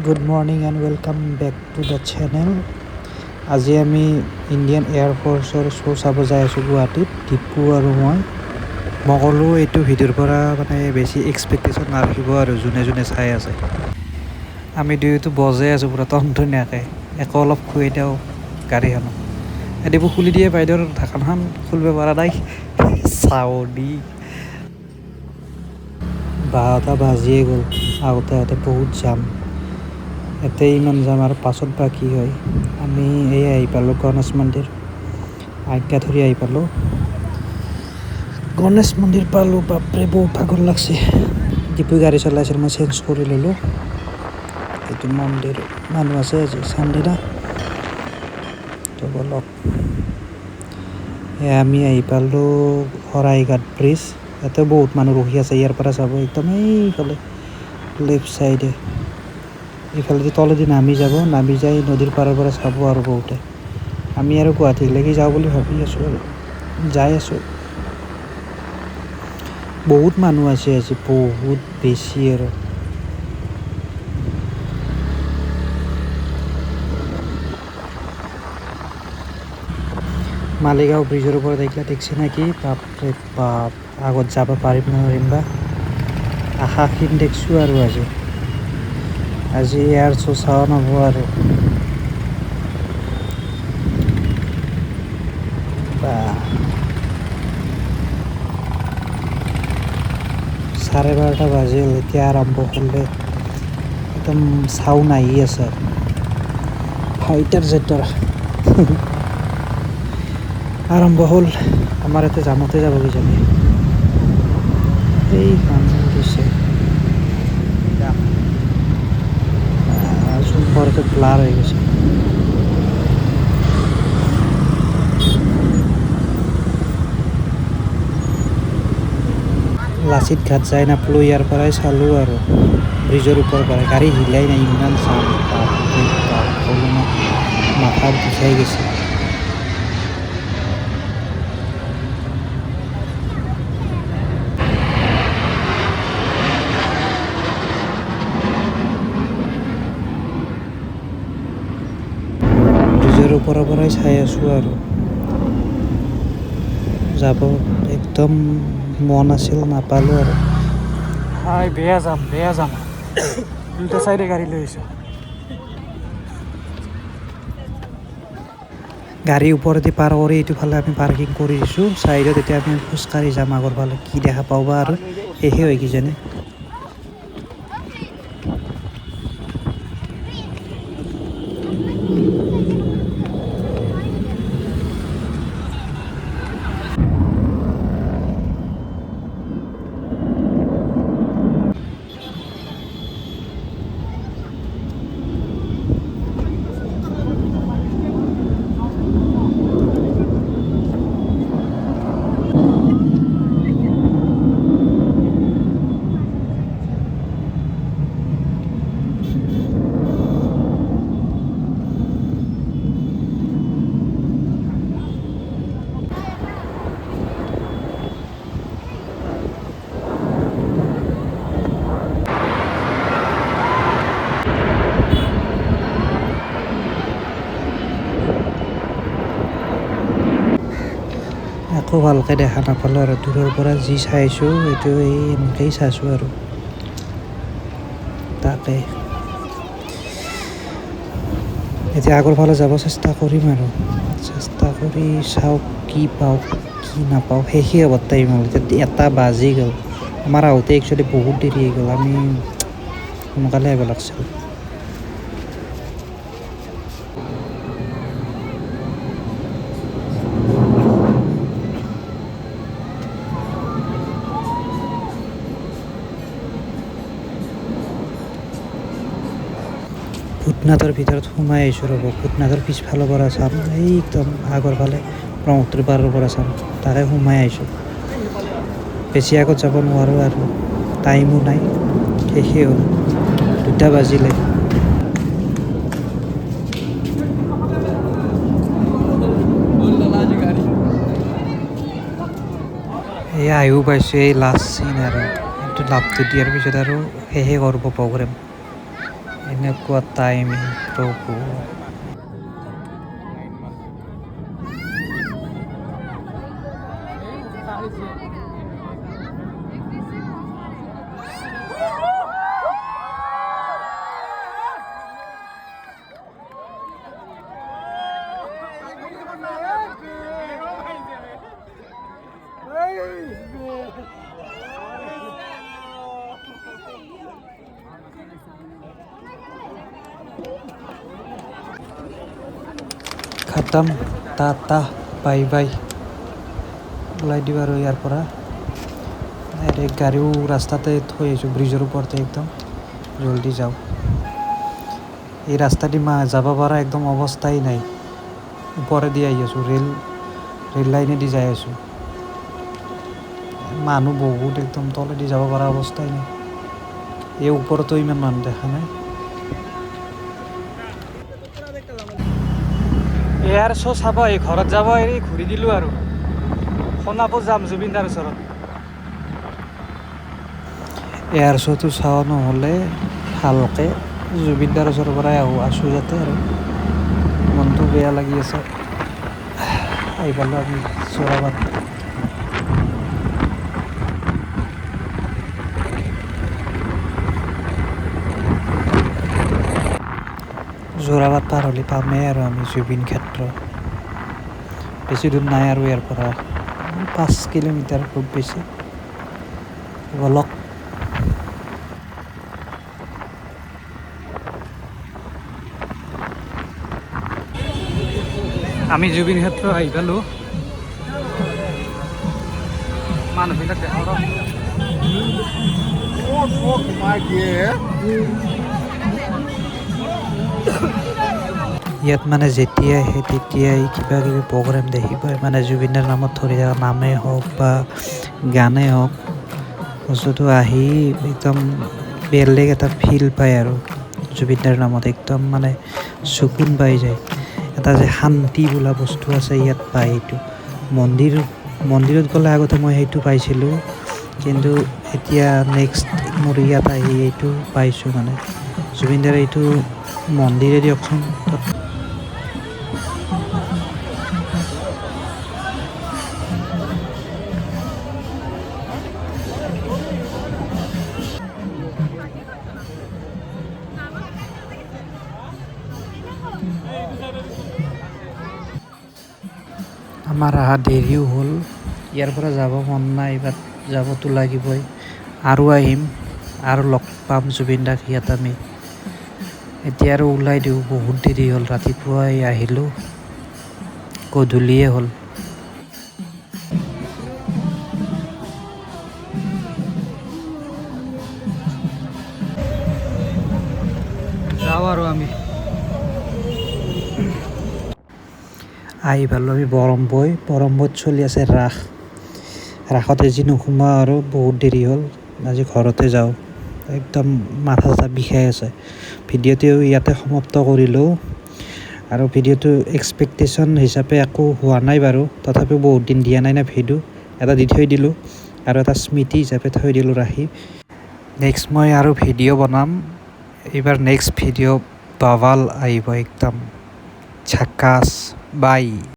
Good morning and welcome back to the channel. আজি আমি Indian এয়াৰফ'ৰ্চৰ show' চাব যাই আছোঁ গুৱাহাটীত, দীপু আৰু মই। মই ক'লোঁ এইটো ভিডিঅ'ৰ পৰা মানে বেছি এক্সপেক্টেশ্যন নাৰাখিব আৰু যোনে যোনে চাই আছে। আমি দুয়োটো বজাই আছোঁ পূৰা টনটনীয়াকৈ, একো অলপ খুৱাই দিওঁ গাড়ীখনক। এই দীপু খুলি দিয়ে বাইদেউৰ ঢাকনখন, খুলিব পৰা নাই চাউনি। 12টা বাজিয়ে গ'ল, আহোঁতে আহোঁতে বহুত জাম। ইয়াতে ইমান জাম আৰু পাছত বা কি হয়। আমি এই আহি পালোঁ গণেশ মন্দিৰ, আজ্ঞা ধৰি আহি পালোঁ, গণেশ মন্দিৰ পালোঁ। বাপৰে বহুত ভাগৰ লাগছে। দীপু গাড়ী চলাইছিল, মই চেঞ্জ কৰি ল'লোঁ। এইটো মন্দিৰ মানুহ আছে আজি চানডে না, তো বলক। এয়া আমি আহি পালোঁ শৰাইঘাট ব্ৰিজ। ইয়াতে বহুত মানুহ ৰখি আছে, ইয়াৰ পৰা চাব একদম এইফালে লেফ্ট চাইডে, এইফালেদি তলেদি নামি যাব, নামি যাই নদীৰ পাৰৰ পৰা চাব আৰু বহুতে। আমি আৰু গুৱাহাটীলৈকে যাওঁ বুলি ভাবি আছোঁ আৰু যাই আছোঁ। বহুত মানুহ আছে আজি, বহুত বেছি আৰু। মালিগাঁও ব্ৰিজৰ ওপৰত এইগিলা দেখছি নেকি, বাপৰে বাপ, আগত যাব পাৰিম না নোৱাৰিম বা। আশাক্ষীণ দেখছোঁ আৰু আজি, আজি এয়াৰ শ্ব' চাব নহ'ব আৰু। বা 12:30 বাজিল, এতিয়া আৰম্ভ কৰিলে, একদম চাউণ্ড আহি আছে, ফাইটাৰ জেটৰ আৰম্ভ হ'ল। আমাৰ ইয়াতে জামতে যাব কিজানি। এইখন দিছে জুম কৰোঁতে ব্লাৰ হৈ গৈছে। লাচিত ঘাট যাই নাপালোঁ, ইয়াৰ পৰাই চালোঁ আৰু ব্ৰিজৰ ওপৰৰ পৰাই। গাড়ী হিলাই নাই, ইমান জাম, বাপৰে বাপ, ক'লো না মাথা বিষাই গৈছে। ব্ৰিজৰ ওপৰৰ পৰাই চাই আছোঁ আৰু, যাব একদম মন আছিল, নাপালোঁ আৰু। হাই, বেয়া যাম, বেয়া যাম, দুটা চাইডে গাড়ী লৈ আহিছোঁ। গাড়ী ওপৰেদি পাৰ কৰি এইটো ফালে আমি পাৰ্কিং কৰি দিছোঁ চাইডত। এতিয়া আমি খোজকাঢ়ি যাম আগৰ ফালে, কি দেখা পাওঁ বা আৰু শেষে হয় কিজানি। একো ভালকৈ দেখা নাপালোঁ আৰু, দূৰৰ পৰা যি চাইছোঁ সেইটো এই এনেকেই চাইছোঁ আৰু। তাকে এতিয়া আগৰ ফালে যাব চেষ্টা কৰিম আৰু, চেষ্টা কৰি চাওঁ কি পাওঁ কি নাপাওঁ। শেষেই হ'ব টাইম হ'ল, এতিয়া 1টা বাজি গ'ল। আমাৰ আহোঁতে একচুৱেলি বহুত দেৰি হৈ গ'ল, আমি সোনকালে আহিব লাগিছিল। ভূতনাথৰ ভিতৰত সোমাই আহিছোঁ ৰ'ব, ভূতনাথৰ পিছফালৰ পৰা চাম, এই একদম আগৰ ফালে ব্ৰহ্মপুত্ৰ পাৰৰ পৰা চাম, তাৰে সোমাই আহিছোঁ। বেছি আগত যাব নোৱাৰোঁ আৰু, টাইমো নাই, শেষেই হ'ল, 2টা বাজিলে। এই আহিও পাইছোঁ, এই লাষ্ট চিন আৰু। এইটো লাভটো দিয়াৰ পিছত আৰু শেষে কৰিব প্ৰগ্ৰেম। এনেকুৱা টাইমিং প্ৰভু। খতম, টাটা, বাই বাই। ওলাই দিওঁ আৰু ইয়াৰ পৰা। ডাইৰেক্ট গাড়ীও ৰাস্তাতে থৈ আহিছোঁ, ব্ৰিজৰ ওপৰতে একদম। জল্দি যাওঁ। এই ৰাস্তা দি যাব পৰা একদম অৱস্থাই নাই। ওপৰেদি আহি আছোঁ, ৰেল ৰেল লাইনেদি যাই আছোঁ। মানুহ বহুত, একদম তলেদি যাব পৰা অৱস্থাই নাই। এই ওপৰতো ইমান মানুহ দেখা নাই। এয়াৰ শ্ব' চাব আহি ঘৰত যাব এৰি ঘূৰি দিলোঁ আৰু সোণাপুৰ যাম জুবিনদাৰ ওচৰত। এয়াৰ শ্ব'টো চোৱা নহ'লে ভালকৈ, জুবিনদাৰ ওচৰৰ পৰাই আহোঁ আছোঁ যাতে। আৰু মনটো বেয়া লাগি আছে। আহি পালোঁ আমি যোৰাবাট। যোৰাবাট পাৰ হ'লে পামেই আৰু আমি জুবিন ক্ষেত্ৰ। বেছি দূৰ নাই আৰু ইয়াৰ পৰা, 5 কিলোমিটাৰ খুব বেছি। বলক। আমি জুবিন ক্ষেত্ৰ আহি পালোঁ। মানুহবিলাক দেখাওঁ ৰ। ইয়াত মানে যেতিয়াই আহে তেতিয়াই কিবা কিবি প্ৰগ্ৰেম দেখিবই, মানে জুবিনদাৰ নামত ধৰি থকা নামেই হওক বা গানেই হওক, বস্তুটো আহি একদম বেলেগ এটা ফিল পায় আৰু জুবিনদাৰ নামত একদম মানে চকুন পাই যায়। এটা যে শান্তি বোলা বস্তু আছে, ইয়াত পায়। এইটো মন্দিৰ, মন্দিৰত গ'লে আগতে মই সেইটো পাইছিলোঁ, কিন্তু এতিয়া নেক্সট মোৰ ইয়াত আহি এইটো পাইছোঁ। মানে জুবিনদাৰ এইটো মন্দিৰে দিয়কচোন তাত। আমাৰ অহা দেৰিও হ'ল। ইয়াৰ পৰা যাব মন নাই, বাট যাবতো লাগিবই। আৰু আহিম আৰু লগ পাম জুবিন দাক ইয়াত আমি। এতিয়া আৰু ওলাই দিওঁ, বহুত দেৰি হ'ল। ৰাতিপুৱাই আহিলোঁ, গধূলিয়ে হ'ল। যাওঁ আৰু আমি। আহি পালোঁ আমি বৰম্বৈ। বৰম্বৈত চলি আছে ৰাস। ৰাসত আজি নোসোমাওঁ আৰু, বহুত দেৰি হ'ল। আজি ঘৰতে যাওঁ। একদম মাথা চাথা বিষাই আছে। ভিডিঅ'টো ইয়াতে সমাপ্ত কৰিলোঁ। আৰু ভিডিঅ'টো এক্সপেক্টেশ্যন হিচাপে একো হোৱা নাই বাৰু, তথাপিও বহুত দিন দিয়া নাই না ভিডিঅ', এটা দি থৈ দিলোঁ আৰু এটা স্মৃতি হিচাপে থৈ দিলোঁ ৰাখি। নেক্সট মই আৰু ভিডিঅ' বনাম। এইবাৰ নেক্সট ভিডিঅ' বাৱাল আহিব, একদম ঝাকাছ। বাই।